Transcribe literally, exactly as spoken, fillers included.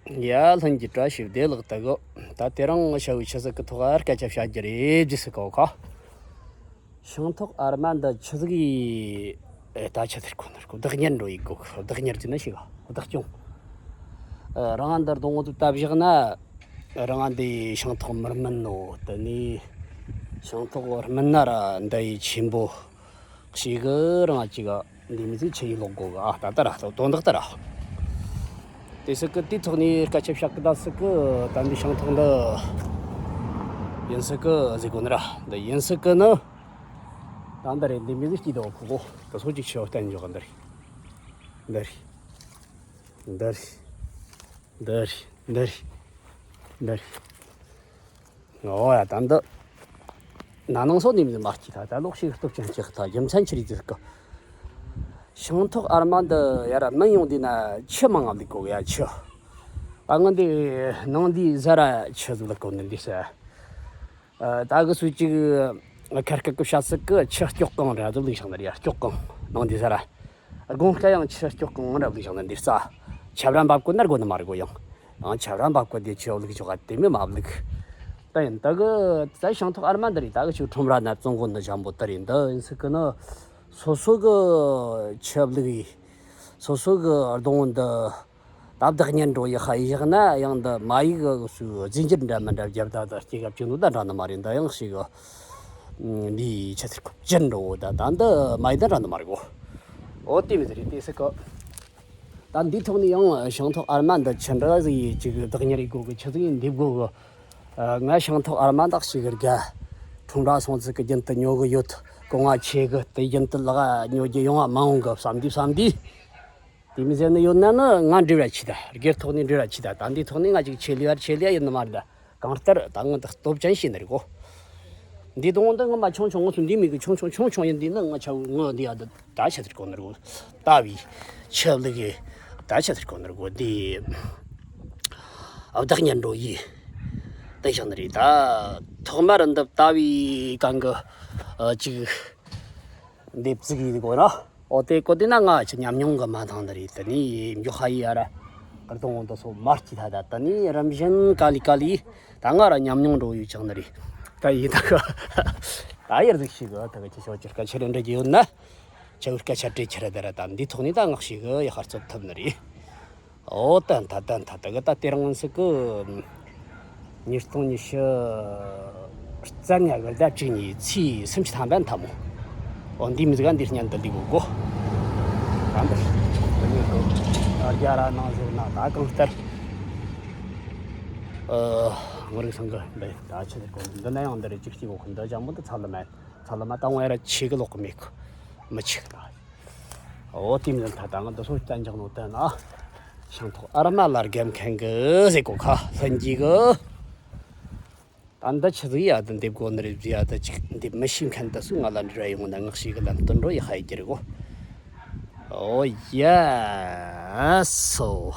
ཡ། ལྷན་གྱི་བཀྲ་ཤིས་བདེ་ལེགས། ད་གི་ད་དེ་རིང་ང་ཞ་བོའི་ཆུ་ཟིག་གི་ཐོག་སྐད་ཆ་བཤད་རྒྱུ་རེད་ཟེར་གོ་ཁ། ཤིང་ཐོག་ཨར་མ་འདི་ཆི་ཟིག་ཡིན། ཨེ། ད་ཆི་ཟེར་གོ་ནི་རེད་གོ། བདག་གཉེར་འགྲོ་ཡི་གོ། བདག་གཉེར་གྱི་ནི་ཞིག་བདག་སྐྱོང་། ཨེ། རང་འདི་རྡུང་འུ་ཚོ་བཏབ་བཞག་ན། རང་འདི་ཤིང་ཐོག་མི་སྨིན་ནོ། དེ་ནས་ཤིང་ཐོག་སྨིན་ན་ར་འདི་ཡི་ཆེན་པོ་ཞིག་གི་རང་ཅིག་འདི་མི་ཚེ་ཆི་ཡི་ལོག་གོ་གི། ཨ། ད་ལྟ་ར་དོན་དག་ལྟ་ར། དེ་སུ་གི་དེའི་ཐོག་ནས་སྐད་ཆ་བཤད་གི། ད་སུ་གི་ད་འདི་ཤིང་ཐོག་འདི་ཡིན་སུ་གི་ཟེར་གོ་ནི་ར། འདི་ཡིན་སུ་གི་ནི། ད་འདི་རེད། འདི་མི་ཟིག་སྐྱིད་དོ་ཁོ་གོ། ད་སོ་ཅིག་ཆེ་བ་བསྟན་འཇོག་གི། འདི་རེད། འདི་རེད། འདི་རེད། འདི་རེད། འདི་རེད། འདི་རེད། འདི་རེད། ཨོ་ཡ། ད་འདི་ན་ནིང་སོ་ནི་མི་མ་སྐྱིད། ད་ད་ལོག་ཤིག་སྟོབས་ཅན་ཅིག་ད་རྒྱུ་མཚན་ཆི་རེད་ཟེར་གི། ཤིང་ཐོག་ཨར་མ་འདི་ཡ་ར་མི་ཡོང་དུས་ན་ཆུ་མང་ང་ལུག་གོ་ཡ། ཆུ། ད་ང་འདི་ནང་འདི་ཟ་ར་ཆུ་ཟུ་ལ་གོ་ནི་འདི་ས། ཨ། ད་གི་སུ་ཅིག་ཁ་སྐད་གི་བཤད་སྲིད་གི། ཆུ་སྐྱོག་གང་ར་དུ་ལུག་ཤང་ནར་ཡ། སྐྱོག་གང་ནང་འདི་ཟ་ར། དགོང་སྐད་ཡང་ཆུ་སྐྱོག་གང་ར་ལུག་ཤང་ནར་འདི་རྩ། ཆབ་ར་འབབ་གོ་ནར་གོ་ནི་མ་ར་གོ་ཡང་། ཡང་ཆབ་ར་འབབ་གོ་དེ་ཆུ་ལུག་ཆོག་ག་དེ་མི་མ་ལུག་ད་ཡིན་ད་གི་ད་ཤིང་ཐོག་ཨར་མ་འདི་རེད། ད་གི་ཆུ་ཁྲོམ་ར་ན་བཙོང་གོ་ནི་ཞན་པོ་ད་རེད། འདི་ཡིན་སྲིད་གི་ནི་སོ་སོ་གི་ཆུ་ལུག་ཡི། སོ་སོ་གི་རྡུང་འདི། ད་བདག་གཉེར་འགྲོ་ཡི་ཧ་ཡི་བཞག་ན་ཡང་འདི་མ་ཡིག་གི་སུ་རྫས་འགྱུར་འདྲ་མི་འདྲ་བརྒྱབ། ད་ད་སྐྱེ་གབ་ཅི་ནུ་ད་འདྲ་ནི་མ་རེད། འདི་ཡང་ཞིག་གི་འདི་ཆི་ཟེར་གོ་ཅི་འགྲོ་ད། ད་འདི་མ་ཡིག་ད་འདྲ་ནི་མ་རེད་གོ། ཨོ་དེ་མི་ཟེར་རེད་དེ་ཟེར་གོ། ད་འདིའི་ཐོག་ནས་ཡང་ཤིང་ཐོག་ཨར་མ་འདི་ཆི་འདྲ་ཟིག་ཡིན། ཅིག་བདག་གཉེར་ཡི་དགོ་གི། ཆི་ཟིག་ཡིན་འདེབས་དགོ་གི། ང་ཤིང་ཐོག་ཨར་མ་འདག་ཞིག་གི་དགའ། ཁྲོམ་ར་སོང་ཚིག་གི་རྒྱུན་དུ་ཉོ་གི་ཡོད། གོང་བ་ཆེ་གི། དེ་རྒྱུན་དུ་ལག་ཉོ་རྒྱུ་ཡོང་བ་མ་འོང་གི་བསམ་དུས་བསམ་དུས། དེ་མི་ཟེར་ནི་ཡོད་ན་ནི་ང་འབྲེལ་བ་ཆི་ད། སྒེར་ཐོག་ནས་འབྲེལ་བ་ཆི་ད། ད་འདིའི་ཐོག་ནས་ང་ཅིག་ཆེད་ལས་བར་ཆེད་ལས་ཡིན་ནི་མ་རེད་ད། གང་ལྟར་ད་ང་འདི་སྟོབས་ཅན་ཞིག་ནི་རེད་གོ། འདི་དང་འདི་ངོ་མ་ཆུང་ཆུང་ངོ་སུ་འདི་མི་གི་ཆུང་ཆུང་ཆུང་ཆུང་ཡིན། འདི་ནི་ང་ཆ་ངོ་འདི་ཡ་འདི་ད་ཆ་ཟེར་གོ་ནི་རེད་གོ། ལྟ་བུའི་ཆུ་ལུག་གི་ད་ཆ་ཟེར་གོ་ནི་རེད་གོ། འདི་བདག་གཉེར་འགྲོ་ཡི་དེ་བཞག་ནི་རེད། ད་ཐོག་མར་འདི་ལྟ་བུའི་གང་གི་ཅིག་འདེབས་རྩིས་ཡིན་དགོས་ན། ཨོ་དེ་གོ་དེ་ན་ང་ཆ་ཉམས་མྱོང་གི་མ་འདང་ནི་རེད། དེ་ནི་མགྱོགས་ཧ་ཡི་ཡ་ར་གར་དང་འོང་དུ་སོ་མར་གྱི་ད། ད་དེ་ནི་རིམ་བཞིན་ག་ལི་ག་ལི་ད་ང་ར་ཉམས་མྱོང་འགྲོ་ཡོད་ཅང་ནི་རེད། ད་ཡི་ད་ག་ད་ཡར་ཟིག་ཤིག་གི་ད་ག་ཁྱེད་ཤོག་ཅི་སྐད་ཆ་རེ་འདྲི་རྒྱུ་ཡོད་ན། ཆ་བུ་སྐད་ཆ་དྲི་ཁྱེར་དེ་ར་ད་འདི་ཐོག་ནས་ད་ངག་ཤིག་གི་ཡ་ཧར་ཚོད་ཐུབ་ནི་རེད། ཨོ་ད་ད་ད་ད་ད་གི་ད་དེ་རིང་ཟིག་གི་ཉིས་སྟོང་ཉི་ཤུ་རྩ་ལྔ་གི་ཟླ་བཅུ་གཉིས་ཚེས་སུམ་ཅུ་ཐམ་པ་མཐའ་མོ། ཨོ་འདི་མི་ཟིག་ག་འདི་སྙན་དུ་འདི་གོ་གོ། ད་འདི་རྒྱ་ར་ནང་ཟེར་ན་ད་གང་ལྟར། ཨ། ངོ་རིག་སང་གི་འདི་ད་ཆི་ཟེར་གོ། འདི་ན་ཡང་འདི་རེ་གཅིག་གཅིག་གོ་གི། འདི་ཅང་མོ་འདི་ཚ་ལ་མེད། ཚ་ལ་མ་ད་ངོ་ཡ་ར་ཆེ་གི་ལོག་གི་མེད་གི། མི་ཆེ་གི་ད། ཨོ་དེ་མིན་ད་ད་ང་འདི་སོ་བསྟན་འཇགས་ནོ་དེ་ན། ཤིང་ཐོག་ཨར་མ་ལ་རྒན་མཁན་གི་ཟེར་གོ་ཁ་ལྷན་གྱི་གི། ད་འདི་ཆི་ཟིག་ཡ་ད་འདེབས་གོ་ནི་རེད་ཟེར་ཡ་ད་ཅིག་འདེབས་མི་ཤེས་མཁན་ད་སུ་ང་ལ་འབྲེལ་བ་ཡོང་ན་ངག་ཤེས་གི་ལན་སྟོན་འགྲོ་ཡ་ཧ་ཡི་གི་རེད་གོ། ཨོ་ཡ་སོ།